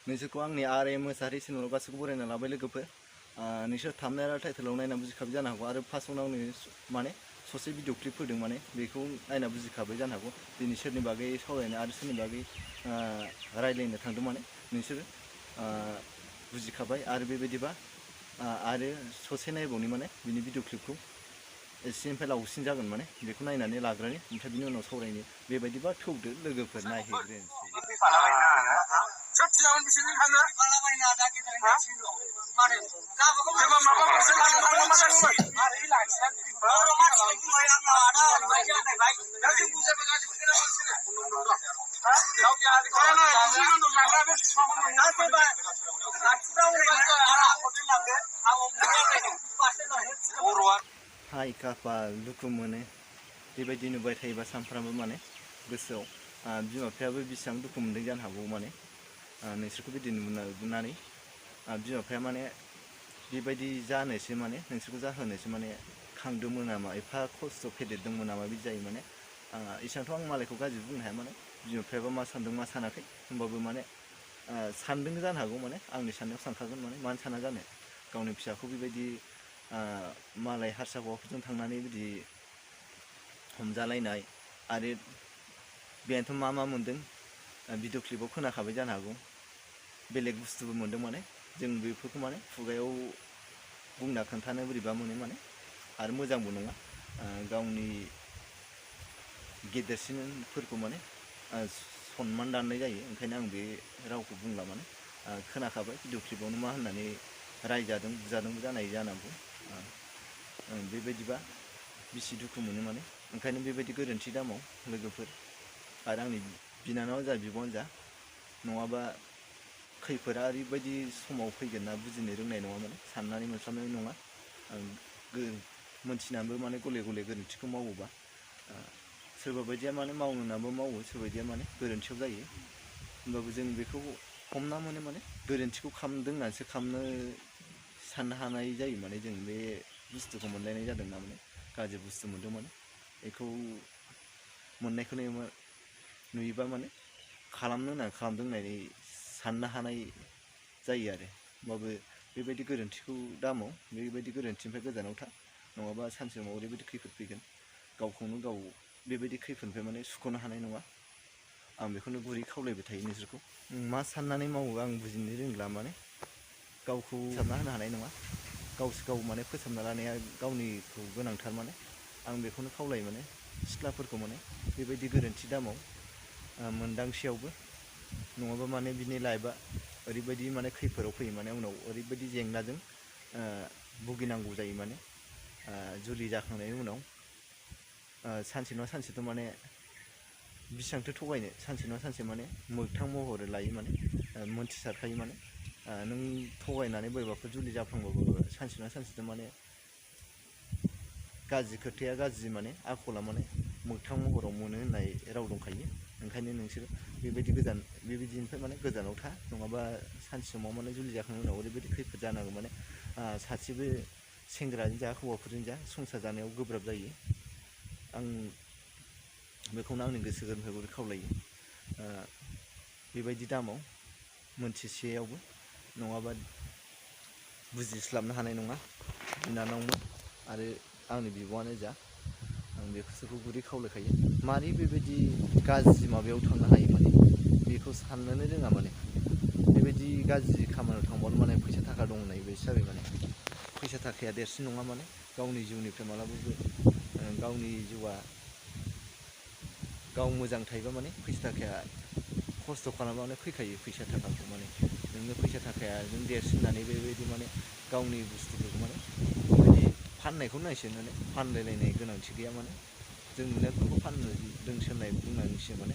नोंसोरखौ आंनि R M Mosahary चेनेलाव गासैखौबो बरायना लाबाय लोगोफोर नोंसोर थामनाय टाइटेलाव नायना बुजिखाबाय जानो हागौ आरो फार्स्टआवनो आंनो माने ससे भिडिअ क्लिप होदों माने बेखौ नायना बुजिखाबाय जानो हागौ दिनै सोरनि बागै सावरायनो आरो सोरनि बागै रायलायनो थांदों माने नोंसोर बुजिखाबाय आरो बेबायदिबा आरो ससे नायबावनि माने बिनि भिडिअ क्लिपखौ एसेनिफ्राय लावसिन जागोन माने बेखौ नायनानै लाग्रोनि ओमफ्राय बिनि उनाव सावरायनि बेबायदिबा थौदो लोगोफोर नायहैग्रोनोसै हाय खाफाल दुखु मोनो बेबायदि नुबाय थायोबा सानफ्रामबो माने गोसोआव बिमा बिफायाबो बेसेबां दुखु मोनदों जानो हागौ माने नोंसोरखौ बिदि नुनानै बिमा बिफाया माने बेबायदि जानोसो माने नोंसोरखौ जाहोनोसो माने खांदोंमोन नामा एफा खस्थ' फेदेरदोंमोन नामा बिदि जायो माने एसेबांथ' आं मालायखौ गाज्रि बुंनो हाया माने बिमा बिफायाबा मा सानदों मा सानाखै होमबाबो माने सानदों जानो हागौ माने आंनि साननायाव सानखागोन माने मानो साना जानो गावनि फिसाखौ बेबायदि मालाय हारसा हौवाफोरजों थांनानै बिदि हमजालायनाय आरो बेहायनोथ' मा मोनदों भिडिअ क्लिपाव खोनाखाबाय जानो हागौ बेलेग बुस्थुबो मोनदों माने जों बेफोरखौ माने खुगायाव बुंना खोन्थानो बोरैबा मोनो माने आरो मोजांबो नङा गावनि गेदेरसिनफोरखौ माने सनमान दाननाय जायो ओंखायनो आं बे रावखौ बुंला माने खोनाखाबाय भिडिअ क्लिपावनो मा होननानै रायजादों बुजादोंबो जानांगौ बेबायदिबा बिसि दुखु मोनो माने ओंखायनो बेबायदि गोरोन्थि दामाव लोगोफोर आरो आंनि बिनानावा जा बिब'आनो जा नङाबा खैफोदा ओरैबायदि समाव फैगोन ना बुजिनो रोंनाय नङा माने साननानै मोनस्लाबनाय नङा मोनथिनानैबो माने गले गले गोरोन्थिखौ मावोबा सोरबा बायदिया माने मावनो होननानैबो मावो सोरबा बायदिया माने गोरोन्थियाव जायो होमबाबो जों बेखौ हमना मोनो माने गोरोन्थिखौ खालामदों होननानैसो खालामनो साननो हानाय जायो माने जों बे बुस्थुखौ मोनलायनाय जादों ना माने गाज्रि बुस्थु मोनदों माने बेखौ मोननायखौनो नुयोबा माने खालामनो होननानै खालामदों होननानै साननो हानाय जायो आरो होमबाबो बेबायदि गोरोन्थिखौ दामाव बेबायदि गोरोन्थिनिफ्राय गोजानाव था नङाबा सानसे समाव ओरैबायदि खैफोद फैगोन गावखौनो गाव बेबायदि खैफोदनिफ्राय माने सुख'नो हानाय नङा आं बेखौनो गुरै खावलायबाय थायो नोंसोरखौ मा साननानै मावो आं बुजिनो रोंला माने गावखौ फोसाबना होनो हानाय नङा गाव माने फोसाबना लानाया गावनिखौ गोनांथार माने आं बेखौनो खावलायो माने सिख्लाफोरखौ माने बेबायदि गोरोन्थि दामाव मोनदांसेयावबो नङाबा माने बिनि लाइफआ ओरैबायदि माने खैफोदाव फैयो माने उनाव ओरैबायदि जेंनाजों भुगिनांगौ जायो माने जुलि जाखांनायनि उनाव सानसे नङा सानसेथ' माने बेसेबांथो थगायनो सानसे नङा सानसे माने मोगथां महर लायो माने मोनथिसारखायो माने नों थगायनानै बोरैबाफोर जुलि जाफ्लांबाबो सानसे नङा सानसेथ' माने गाज्रि खोथाया गाज्रि माने आखला माने मोगथां महराव मोनो होननाय राव दंखायो ओंखायनो नोंसोर बेबायदिनिफ्राय माने गोजानाव था नङाबा सानसे समाव माने जुलि जाखांनायनि उनाव ओरैबायदि खैफोद जानांगौ माने सासेबो सेंग्राजों जा हौवाफोरजों जा संसार जानायाव गोब्राब जायो आं बेखौनो आंनि गोसो गोरबोनिफ्राय खावलायो बेबायदि दामाव मोनथिसेयावबो नङाबा बुजिस्लाबनो हानाय नङा बिनानावमोन आरो आंनि बिब'आनो जा आं बेखौसोखौ गुरै खावलायखायो मारै बेबायदि गाज्रि माबायाव थांनो हायो माने बेखौ साननोनो रोङा माने बेबायदि गाज्रि खामानियाव थांबानो माने फैसा थाखा दं होननाय बायदि जाबाय माने फैसा थाखाया देरसिन नङा माने गावनि जिउनिफ्राय मालाबाबो गावनि जिउआ गाव मोजां थायोबा माने फैसा थाखाया खस्थ' खालामबानो फैखायो फैसा थाखाखौ माने नोंनो फैसा थाखाया नों देरसिन होननानै बेबायदि माने गावनि बुस्थुफोरखौ माने बेबायदि फाननायखौ नायसो माने फानलायलायनाय गोनांथि गैया माने जों नुनायफोरखौ फाननो दोंसो होननाय बुंनांसिगोन माने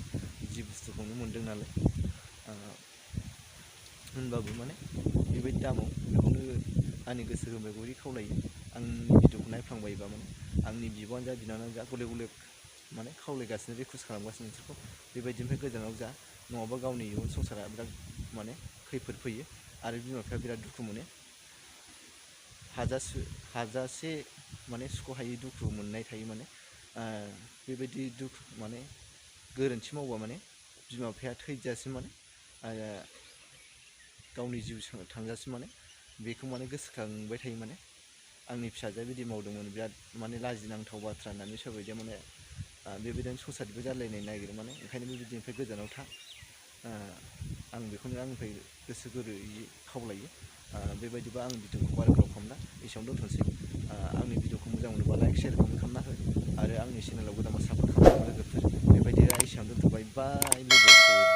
जि बुस्थुखौनो मोनदों नालाय होनबाबो माने बेबायदि दामाव बेखौनो आंनि गोसो गोरबोनिफ्राय गुरै खावलायो आंनि भिडिअखौ नायफ्लांबायोबा माने आंनि बिब'आनो जा बिनानावानो जा गले गले माने खावलायगासिनो रिकुवेस्ट खालामगासिनो नोंसोरखौ बेबायदिनिफ्राय गोजानाव जा नङाबा गावनि इयुन संसारा बिराद माने खैफोद फैयो आरो बिमा बिफाया बिराद दुखु मोनो हाजासे माने सुख'हायै दुखु मोननाय थायो माने बेबायदि दुखु माने गोरोन्थि मावबा माने बिमा बिफाया थैजासिम माने आरो गावनि जिउ थांजासिम माने बेखौ माने गोसोखांबाय थायो माने आंनि फिसाजोआ बिदि मावदोंमोन बिराद माने लाजिनांथाव बाथ्रा होननानै सोरबायदिया माने बेबायदिनो सुसाइडबो जालायनो नागिरो माने ओंखायनो बेबायदिनिफ्राय गोजानाव था आं बेखौनो आंनिफ्राय गोसो गुरैयै खावलायो बेबायदिबा आं भिडिअखौ बारा गोलाव खालामला एसेयावनो दोनथ'नोसै आंनि भिडिअखौ मोजां मोनोबा लाइक शेयार कमेन्ट खालामना हो आरो आंनि चेनेलाव गोदान सापर्ट खालामनो लोगोफोर बेबायदिनो एसेयावनो दोनथ'बाय बाय लोगोफोर।